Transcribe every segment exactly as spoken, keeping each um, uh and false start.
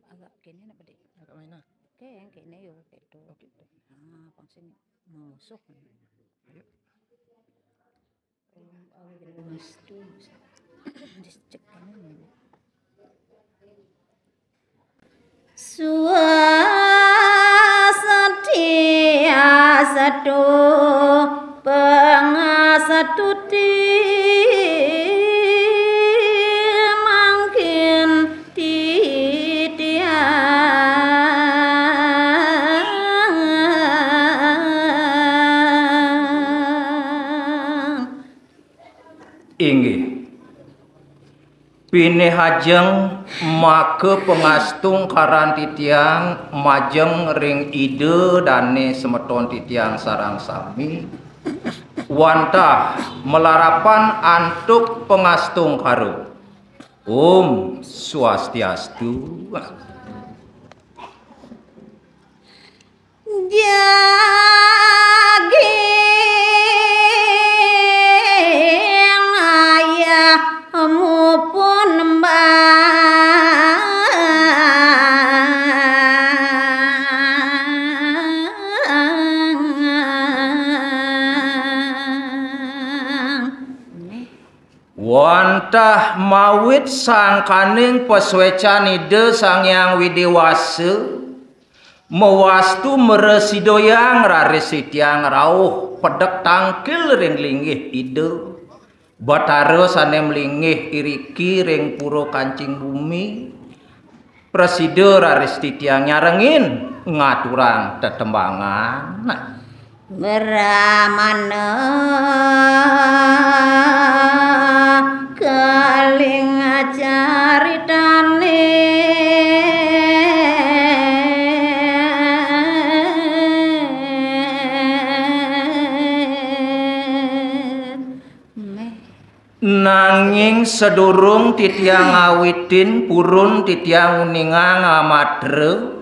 Agak kene nak balik. Agak minor. Oke, yang kene yo gitu. Oke. Ah, pang sini. Musuh. Ayo. Swastiastu, pangastuti mangkin titiang. Inggih. Pinihajeng maka pangastungkaran titiang majeng ring Ida dane semeton titiang sareng sami. Wantah malarapan antuk pangastungkara. Om Swastiastu. Jaging ayahmu pun mbang. Wantah mawit sangkaning pasuecan Ida Sang Hyang Widi Wasa, mawastu mrasidayang raris titiang rauh pedek tangkil ring linggih Ida. Batara sane malinggih iriki ring pura kancing bumi, prasida raris titiang nyarengin ngaturang tetembangan. Brahmana kaling caritane. Nanging sadurung titiang ngawitin purun titiang uningang amatra,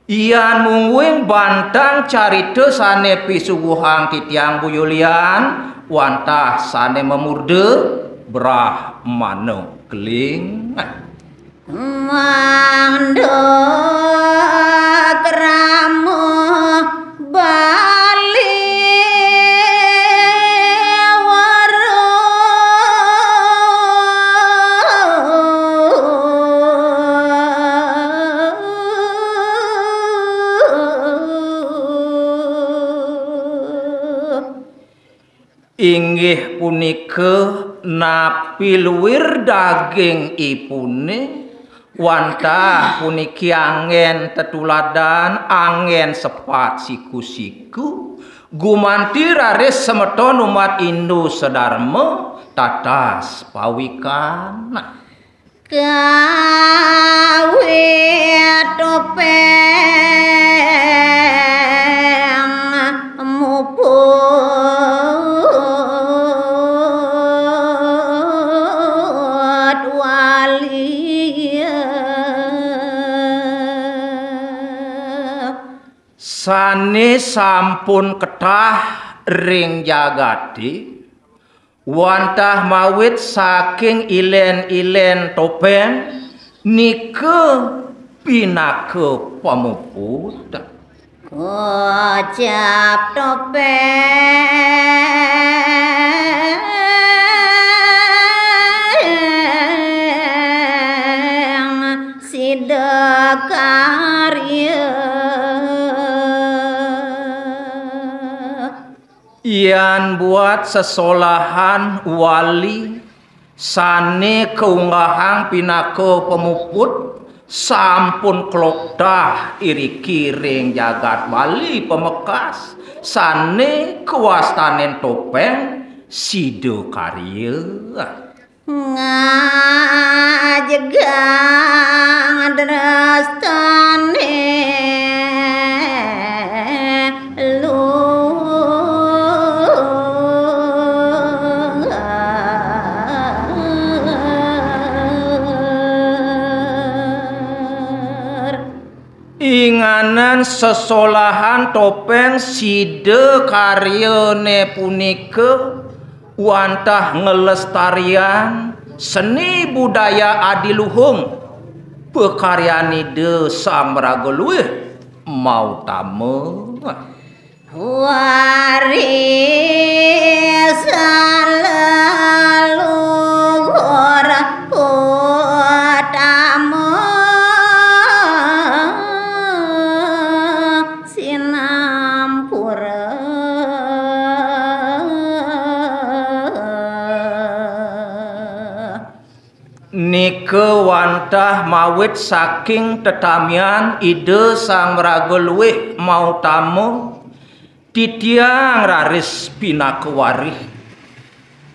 yan mungguing bantang carita sane pisuguhang titiang buyulian, wantah sane mamurda Brahmana Keling. Mangda krama Bali Wara. Inggih punika napi luir dagingipune, wantah puniki anggen tetuladan, anggen sepat siku-siku, gumanti raris semeton umat Hindu sadarma tatas pawikan. Kawit topeng muput wali. Sane sampun ketah ring jagate, wantah mawit saking ilen-ilen topeng nika pinaka pamuput. Kocap topeng sida karya. Yan buat sesolahan wali sane kaunggahang pinaka pamuput sampun kloktah iriki ring jagat Bali pamekas, sane kawastanin topeng sida karya. Ngajegang drastane luar. Inganan sesolahan topeng sida karyane punika wantah nglestariang seni budaya adiluhung. Pakaryan Ida Sang Maraga Luih mautama. Nika wantah mawit saking tetamian Ida Sang Maraga Luih mautama, titiang raris pinaka warih.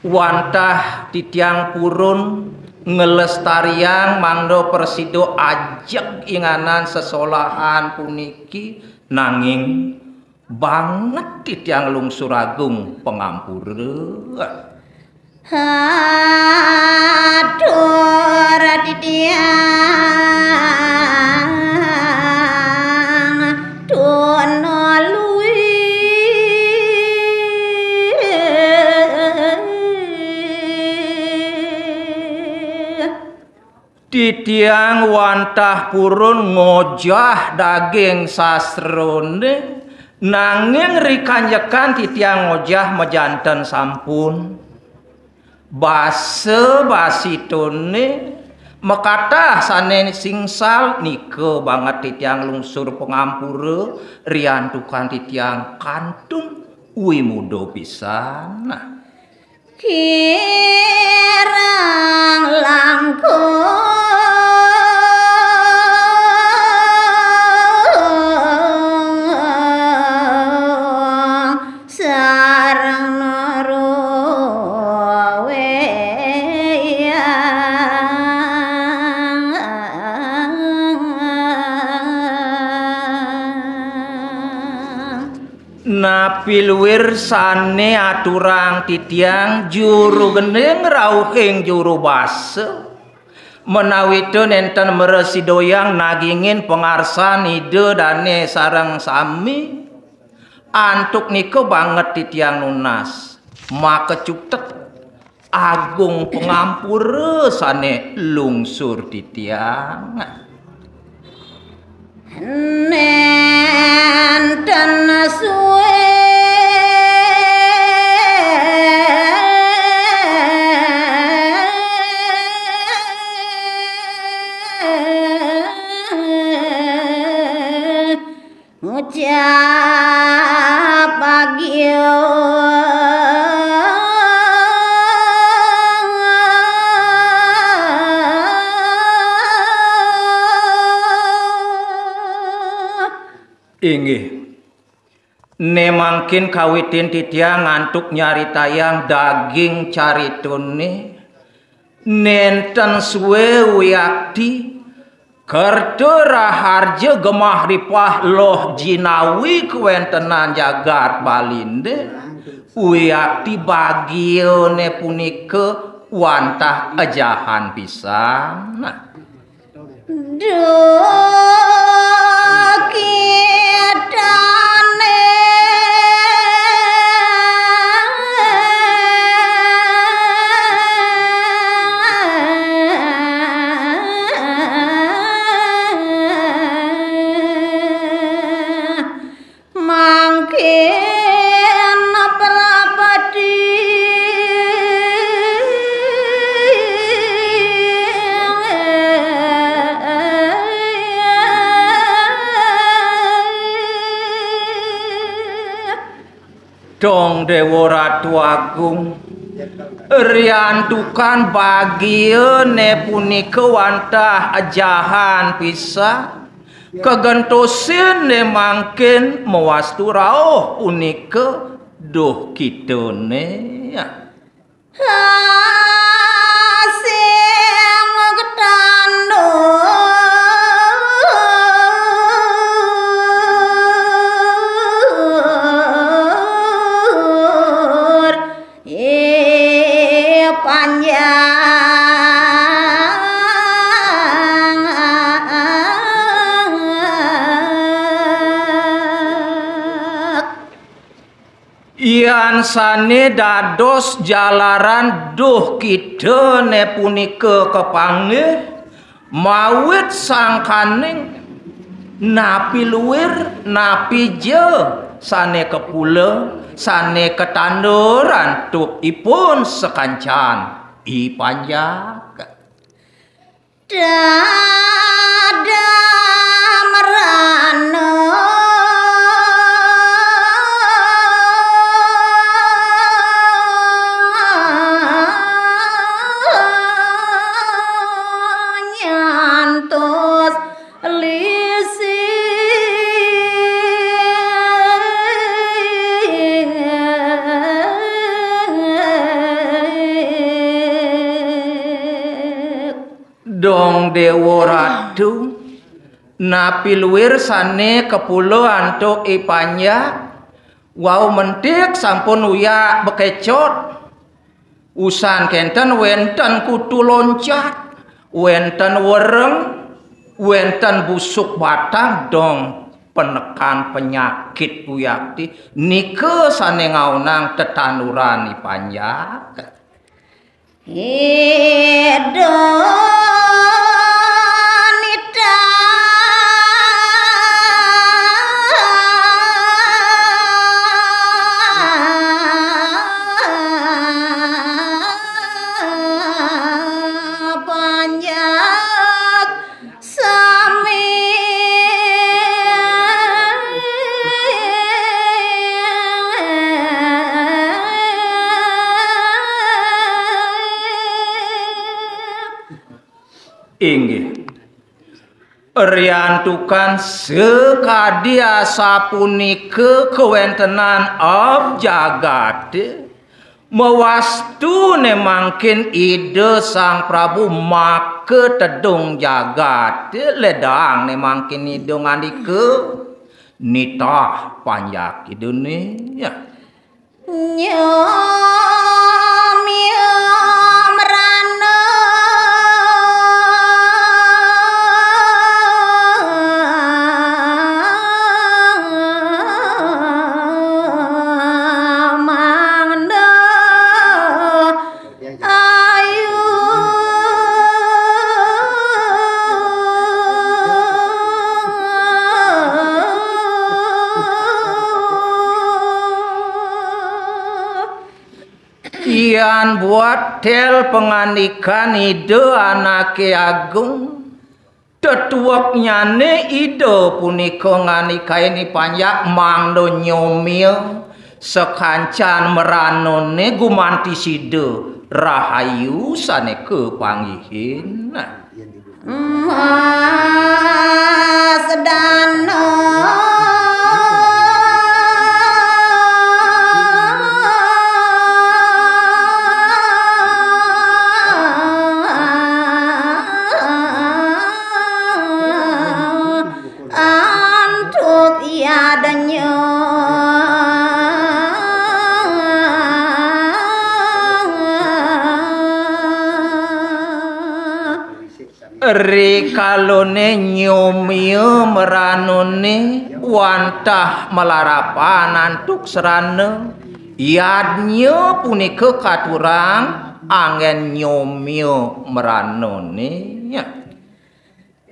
Wantah titiang purun nglestariang mangda prasida ajeg inganan sesolahan puniki, nanging banget titiang lungsur agung pangampura. Titiang wantah purun ngojah daging sastrane, nanging rikanjekan titiang ngojah majanten sampun. Basa basitone makatah sane singsal, nika banget titiang lungsur pangampura, riantukan titiang kantun wimuda pisan. Kirang langkung sareng nuruweyang. Napi luir sane aturang titiang juru gending rauhing juru basa, menawita nenten mrasidayang nagingin pangarsan Ida dane sareng sami, antuk nika banget titiang nunas, makacutet agung pangampura sane lungsur titiang. Nenten suwe ngucap bagia. Inggih. Ne mangkin kawitin titiang antuk nyaritayang daging caritane, nenten suwe wiakti kerta raharja gemah ripah loh jinawi kawentenan jagat Balinde, wiakti bagiane punika wantah ejahan pisan. Duh kitane. Mangkin prapati. Dong Dewa Ratu Agung, riantukan bagiane punika wantah ejahan pisan. Kagentosin ne mangkin mawastu rauh punika duh kitane. Asing ketandur. Eh, panjang. Yan sane dados jalaran duh kitane punika kapanggih, Mawit sangkaning napi luir, napi ja sane kapula, sane katandur antuk ipun sakancan i panjak. Dada merana nyantos lisik. Dong Dewa Ratu, napi luir sane kapula antuk i panjak, wau mentik sampun uyak bakecot. Usan kenten wenten kutu loncat, wenten wereng, wenten busuk batang, dong penekan penyakit uyakti, nika sane ngaonang tetanduran i panjak. Ida nita panjak sami. Inggih. Riantukan sakadi asapunika kawentenan ab jagate, mawastune mangkin Ida Sang Prabu makatedung jagate, ledang ne mangkin Ida ngandika, nitah panjak Idane. Ya. Nyomia merana mangda ayu. Yan buat tel pangandikan Ida Anake Agung, tetueknyane Ida punika ngandikain i panjak mangda nyomia sakancan meranane gumanti sida rahayu sane kapanggihin. Mas dana antuk yadnya. Rikalane nyomia meranane wantah malarapan antuk serana, yadnya punika katurang anggen nyomia meranane.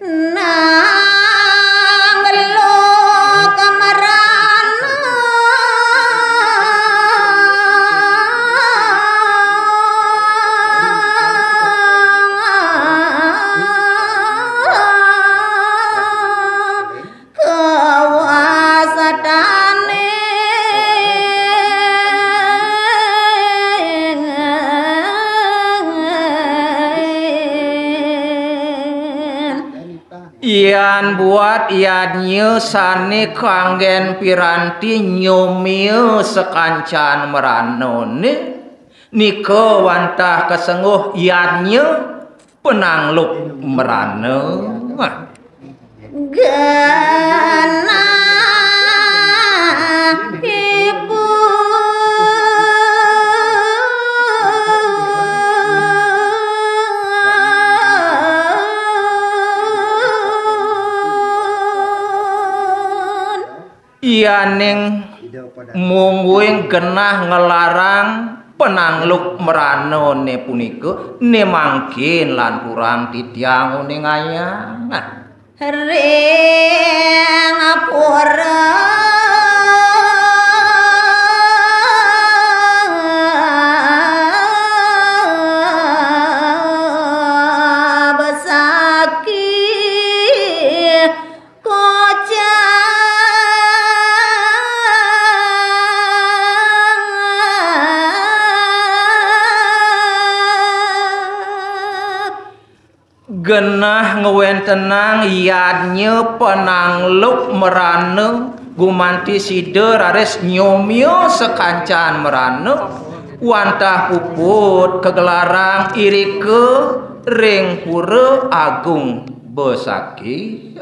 Nang gelut merana kawasatane. Yan buat yadnya sane kanggen piranti nyomia sakancan meranane, nika wantah kasengguh yadnya panangluk merana. Genah ipun. Yaning mungguing genah nglarang Penangluk meranané punika né mangkin lanturang titiang uningayang. Ring pura besaki kocang. Genah ngwéntenang yadnya penangluk merana gumanti sida raris nyomya sakancan merana wantah puput kagelarang irika ring Pura Agung Besaki.